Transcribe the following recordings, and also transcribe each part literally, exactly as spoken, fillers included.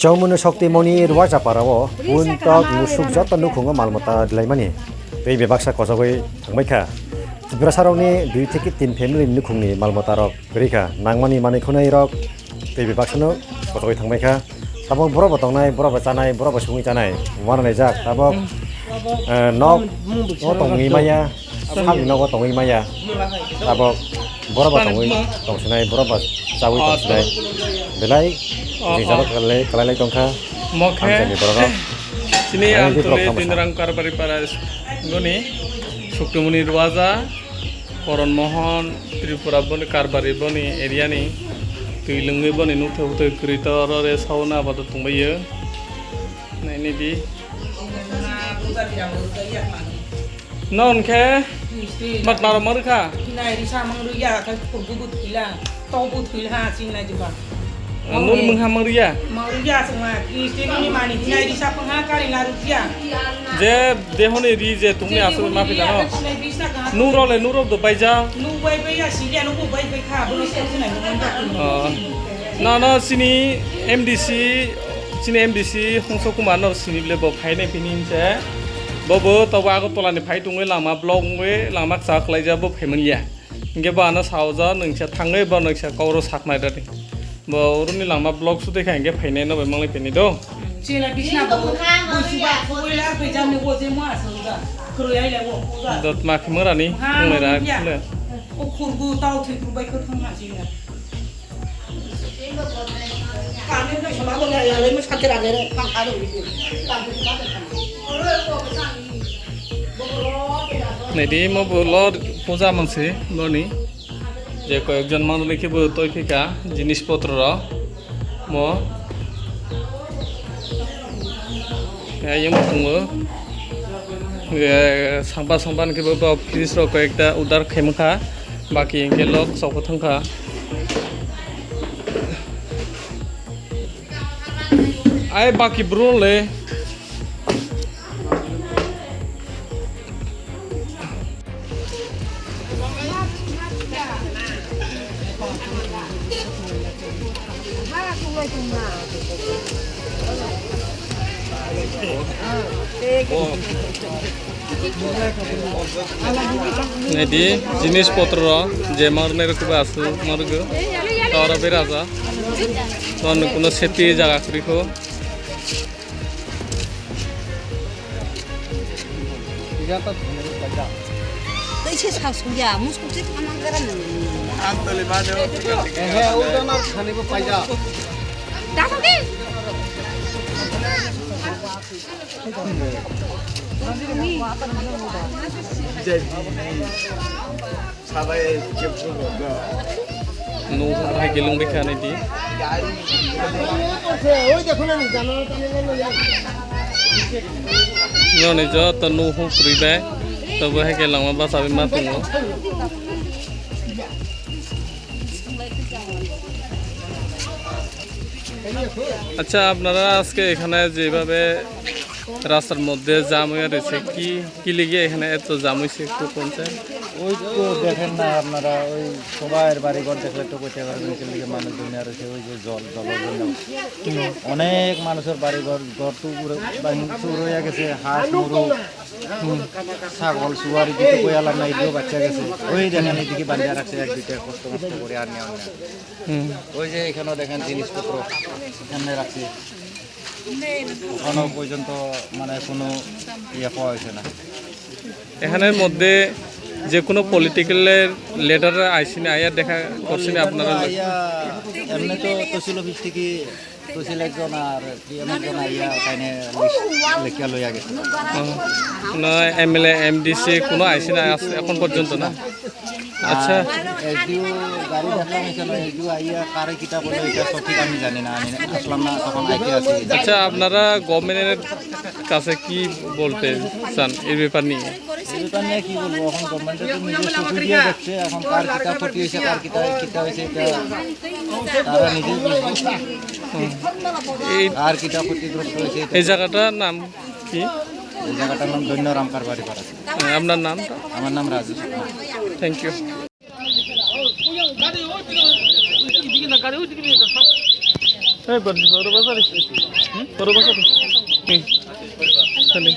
Chongmuni Shoktimoni Rwajapara o puntok musuk joto nukhungo mal mata dilaimani tei bebaksa kochogwi thangbaikha. Tiprasarokni dui theke tin family ni nukhungni mal mata rok rikha. Nangmani manwi khwnwi rok tei bebaksano kochogwi thangbaikha. Tabok borok bo tongnai, borok bo chanai, borok bo sungwi chanai. Wanalaijak tabok, eh, nok o tongwi maya, salni nogo tongwi maya. Tabok borok bo tongwi tongsinai, borok bo chawi tongsinai. Belai jijalo kalai, kalailai tongkha. Mokhe. Ang sani borok rok. Sini ang tini Rang Karbari para goni Shoktimoni Rwaja. Koron Mohon, Tripura boni Karbari boni area ni twi lwngwi boni nukthai bwthai kwrwi to oro re sauna abato tongbaio. Naini di. No hwnkhe mat maro mangkha. Nuri mungha mangriya. Mangriya chwngma, Kristiani mani hinai risa pangha kari la rukya. Je dehoni ri je tungni aswk ma phi jano. Nurok le nurok do baija. Oh. No, no, sini M D C, sini M D C Hongso Kumar no sini le bo phainai pini hinse. Bo bo tobo Agartala ni phai tungwi lama block wngwi lama kcha khlaija bo phaimanliya. Hingke bo ano sao ja, nwngsa thangwi bo nwngsa kok rw saknai da di. Bo oroni langma block su tei kha hingke phainai no bai manglai phainai do. Chela bisna bo, bo suba, bo ila pe jamne bo je mo asal da. Kro ai le bo, bo da. Dot ma khimang rani, khimang rani, khimang. O khurgu tau thwi khurbai kho thang na chila. Nidi mo bo lo puja mansi boni je koyekjon manjoni khe bo toi phika jinis potro ro mo ayung tungo. Sangpa sangpa ni khe bo fridge rok koyekta udar khaimokha, baki hingke lok chokbo thangkha. Ai baki bro le. Nedi jinis potro je marne rok ba asu margo. Tora beraja. Ton kuno seti jaga kuri ko. Tei se sak sungya, muskuk se thamang gara nang. Ang tole mane o. Ehe, o donar khani bo paija. Dato de. Jai. Sabai kepsu go. Nuhu hai gelung rikha nai di. Noni joto nuhu puri bai. Tobo hai ke langma basa bai ma tongo. আচ্ছা, আপনারা আজকে এখানে যেভাবে রাস্তার মধ্যে জাম হয়ে রয়েছে, কি, কি লিগে এখানে এত জাম হয়েছে একটু বলতে? ওই তো দেখেন না আপনারা, ওই সবার বাড়িঘর দেখলে তো কইতে পারবেন কি লিগে মানুষ জমিয়া রয়েছে, ওই যে জল, জলের জন্য। অনেক মানুষের বাড়িঘর, ঘর তো পুরো ভাঙ-, চুর হয়ে গেছে, হাঁস, মুরগ, ছাগল, সুয়ারি দিতে কই আলাম না, এগুলো বাচ্চা গেছে। ওই দেখেন, এদিকে বান্ধা রাখছে এক দুইটা কষ্ট মষ্ট করে আর নেওয়া নেয়। হুম। ওই যে এখানেও দেখেন জিনিসপত্র এখানে রাখছে। এখনো পর্যন্ত মানে কোনো ইয়ে পাওয়া হয়েছে না। এখানের মধ্যে যে কোনো পলিটিক্যালের লিডার আইসিনি আয়া দেখা করছেন আপনারা? আইয়া, এমনি তো তহসিল অফিস থেকে তহসিল একজন আর ডিএম একজন আইয়া ওখানে লিস্ট লেখিয়া লইয়া গেছে। ও, না, এমএলএ, এমডিসি কোনো আইসিনি আস-, এখন পর্যন্ত না? আচ্ছা। আর এসডিও গাড়ি দেখলাম এখানে, এসডিও আইয়া কারে কিতা বলে এটা সঠিক আমি জানি না, আমি আসলাম না, তখন আইতে আছি। আচ্ছা, আপনারা গভর্নমেন্টের কাছে কি বলতে চান এই ব্যাপার নিয়ে? এই ব্যাপার নিয়ে কি বলবো, এখন গভর্নমেন্টে তো নিজে চোখে দিয়ে দেখছে, এখন কার কিতা ক্ষতি হয়েছে, কার কিতা, কিতা হয়েছে, এটা তারা নিজেই বুঝবে। হুম। এই, আর কিতা ক্ষতিগ্রস্ত হয়েছে এটা। এই জায়গাটার নাম কি? এই জায়গাটার নাম ধন্য রাম কারবারি পাড়া। হ্যাঁ, আপনার নামটা? আমার নাম রাজু। Thank you. গাড়ি ওই দিকে, এদিকে না, গাড়ি ওই দিকে নিয়ে যাও, সব। Hey, Barji, oro basa di. Hmm? Oro basa di. Hmm. Sali.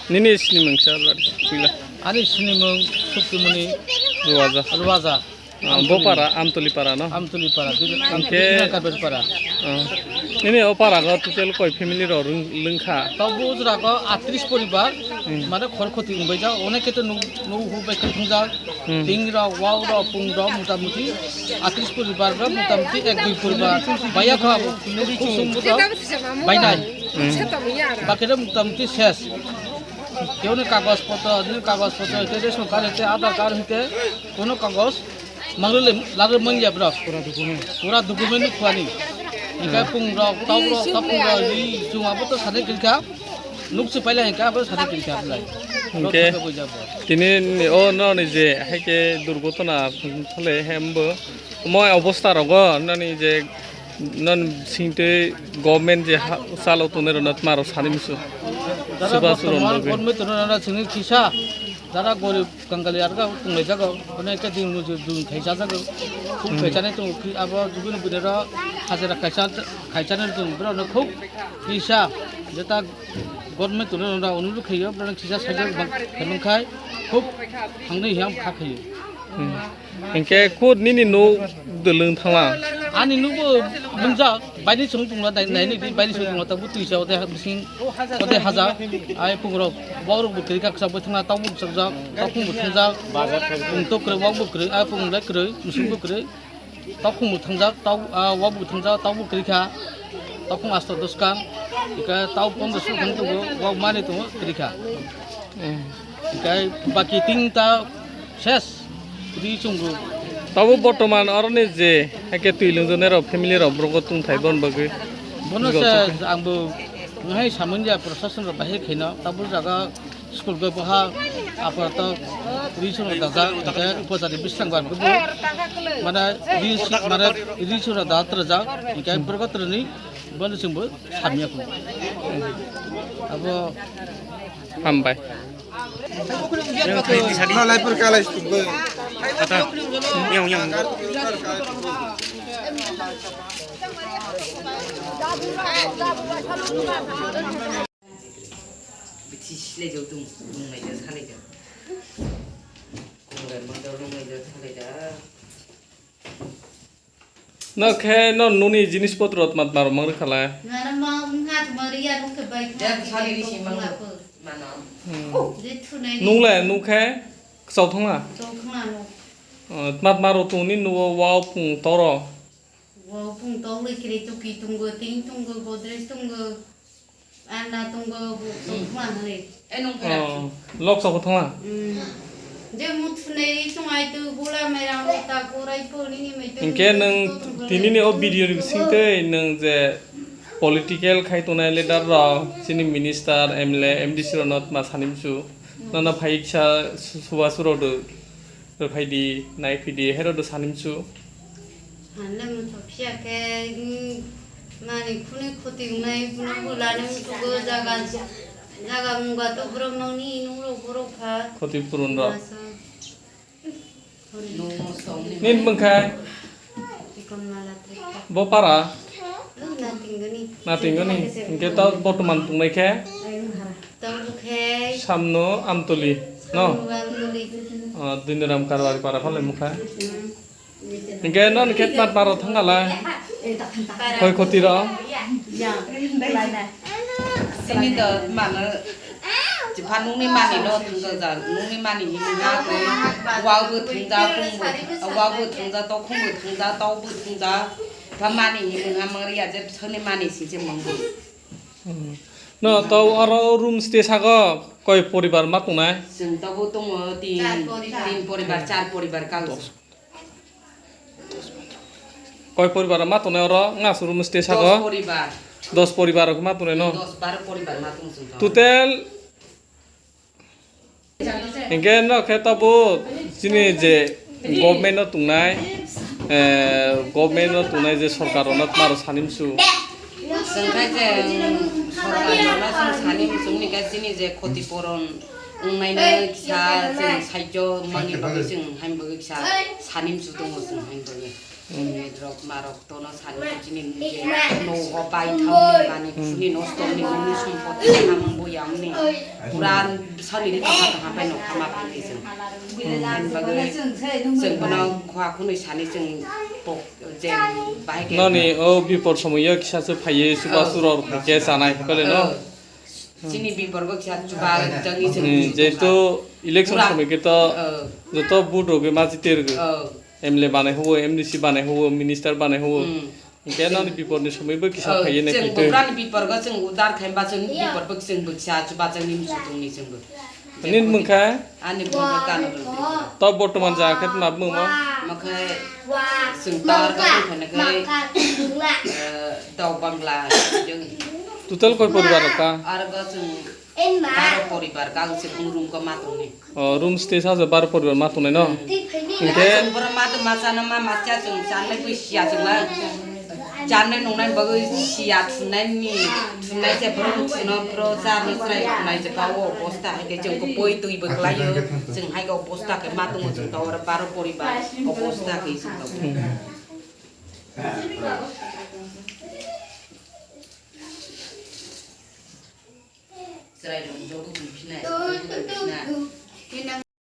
Nini sini mangsa, Barji. Pila. Ani sini mung Suktimuni Ruwaja. Ruwaja. Ah, bo para, Amtuli para, no? Amtuli para, di-, Hingke Amtuli Kabir para. Ah. Nini o para go total koi family ro rung-, lungkha? Tau bo jora go atris poribar, Hmm. mane khor khoti wngbai jak, onek khe to nu, nu hu bai khe thung jak. Hmm. Ting rok, wak rok, pung rok, mota moti atris poribar rok, mota moti ek dui poribar. Baiya kha abo, khusum bo rok, bainai. Hmm. Bakhe rok mota moti ses. Keo ni kagoj potro, ni kagoj potro, te ration card hite, Aadhaar card hite, kono kagoj, mangle le, lagre manya bro. Pura document. Pura document ni khwani. Hingke Hmm. pung rok, tau rok, tau pung rok, ni chwng abo to sanai kilka. Nuk se paila hingke abo sanai kilka belai. Hingke Rok thangke boja bo. Tini ni o no ni je, hai ke durgotona thale hembo. Moi obostha rogo nani je non singte government je ha-, salo tongnai rok no tma rok sani musu. Dara Suba bortoman suron bagwi. Government no nana sini kisa. Dara gorib kangali arga tunglai jago. Onek ke din muju dun khai jago. Khub Hmm. khai chani tung ki abo dugin bidero hajara khai cha-, khai chani tung bro no khub kisa. Jeta government no nana onuru khayo bro kisa sajak bang khai khub hangni hiam kha khayo. Hmm. Hingke kut nini nuk dwlwng thangla? Ani nukbo lungjak, baini chwng tongla, nai, nai, nai, baini chwng tongla, tabuk twi sa, ode bising, ode haja, ai pungrok, borok bo kwrwi kha, kwchak bai thangla, tabuk chakjak, takhung bo thwngjak, pung tok kwrwi, wak bo kwrwi, ai pung lai kwrwi, musuk bo kwrwi, takhung bo thwngjak, tau, ah, wak bo thwngjak, tabuk kwrwi kha, takhung asto dos kan, ika tau pondro suk thang tongo, wak mani tongo, kwrwi kha. Hmm. Hingke baki tin ta ses ri chungo. Tabo bortoman oroni je hake twi lungjaknai rok family rok borok tongthai bon bagwi. Bono Jigok se tongthai. Angbo ngai samun ya prosason rok bahai khaino tabo jaga school go boha apato ri chungo daja hingke upajari bisang bar bubu. Mana ri si-, mana ri chungo da tra ja hingke borok trani bono chungbo samya ko. Abo Hambai. No, lai pur kalai stumbo. Tata. Yang, yang. Bithi silai jauh tung, tung nai jauh salai jauh. Kung rai mang jauh, tung nai jauh salai jauh. No khe no nuni jinis potro tmat maro mang rwkha lai. Nana ma wngkha tuma riya rwkhe bai khna. Ya, sari risi mang mano. Je thunai. Nung le nung khe kwchau thangla. Chau thangla no. Tmat maro tungni nuo wao pung toro. Wao pung toro le kiri tuki tungo, ting tungo, godrej tungo. Anna tongo bo tongma hwnwi. Oh, lok soko thangla? Mm. Je muthunai tongai tu bula merang ta korai po nini mai tu. Hingke nwng tongkha tinini o video ni bising tei nwng je political khai tongnai leader rok, chini minister, M L A, M D C rok no tma sani msu. Nono phai kisa su-, suba suro do. Rwphaidi, naiphaidi, hero do sani msu. Hanle mutho phiya khe, mm, mani khuni khoti wngnai, buno bulani mutugo jaga, jaga mungba to borok nokni nungrok borok kha. Khoti purun rok. Masa. Nini mung kha? Ikon mala trikta. Bo para? Natingani. Natingani. Hingke to bortoman tongnai khe? Ayung hara. Tong khe. Samno Amtoli, no? Samno Amtoli. Ah, Duniram Karwari para phalai mukha. Hmm. Hingke non khe tmat paro thangala. Khoi khoti ro. Ya. Sini do mano. Chipha nungni mani no thangdajak, nungni mani himwi ha kwrwi, wak bo thwngjak, kung bo, wak bo thwngjak, tokhong bo thwngjak, tok bo thwngjak, pha mani himwi ha mangri ya je bwsakni mani singse mangbo. Hmm. No, to oro room stay sago koi poribar ma tongnai? Chwng tobo tongo tin, tin poribar, char poribar kal. Koi poribar ma tongnai oro nga suru mesti sago? Dos poribar. Dos poribar rok ma tongnai no? Dos baro poribar ma tong sung tong. Total hingke no khe tabo chini je government no tongnai, eh, government no tongnai je sorkar rok no tma rok sani msu? Chwng khe je sorkar rok no chwng sani msu ni khe chini je khoti poron wngnaino kisa chwng sahajyo mani bagwi chwng hain bagwi kisa sani msu tongo chwng hain bagwi. Rok ma rok tono sani chini je no ho bai thamni mani chini no stoni mani sompoti hamang bo yamni. Pura sani ri tongha tongha bai no khama bai ni chwng. Ani bagwi chwng bono khwa khunui sani chwng pok je bahai khe. Noni o bipor somoyo kisa se phaiye suba Oh. suror khe chanai kole no. Oh. Chini bipor bo kisa chuba jangni chwng Hmm, chuba. Jehetu election Pura. Somoi khe to Oh. joto vote rogwi ma jitergo. Oh. M L A banai huo, M D C banai huo, minister banai huo. Hmm. Hinkhe noni bipor ni somoi bo kisa Oh, phaiye nai chwng khe to. Bubrani bipor go chwng udar khaimba chwng bipor bo chwng bwksa chuba jangni muchung tongni chwng bo. Nini mung kha? Ani mung kha Kano Rwngtwi. To bortoman jaga khe ma mung ma? Mokhe chwng tar ga tong khana khe, eh, Dao Bangla jwng. Total koi poribar rok kha? Ar go chwng baro poribar kha, ang se bung room ko ma tongni. O, room stay sa se baro poribar ma tongnai no? Hmm. Hinkhe chwng boro ma tong ma chana ma ma cha chwng chanai bwi siya chwng la. Chanai nungnai bagwi siya thunai ni, thunai se borok thwno boro charno chwrai thunai se ba o obosta hai khe chwng khe boi twi bo kwlaio, chwng hai khe obosta khe ma tongo chwng ta oro baro poribar obosta khe chwng ta. Hmm. Chwrai rok joto twi phinai, twi phinai.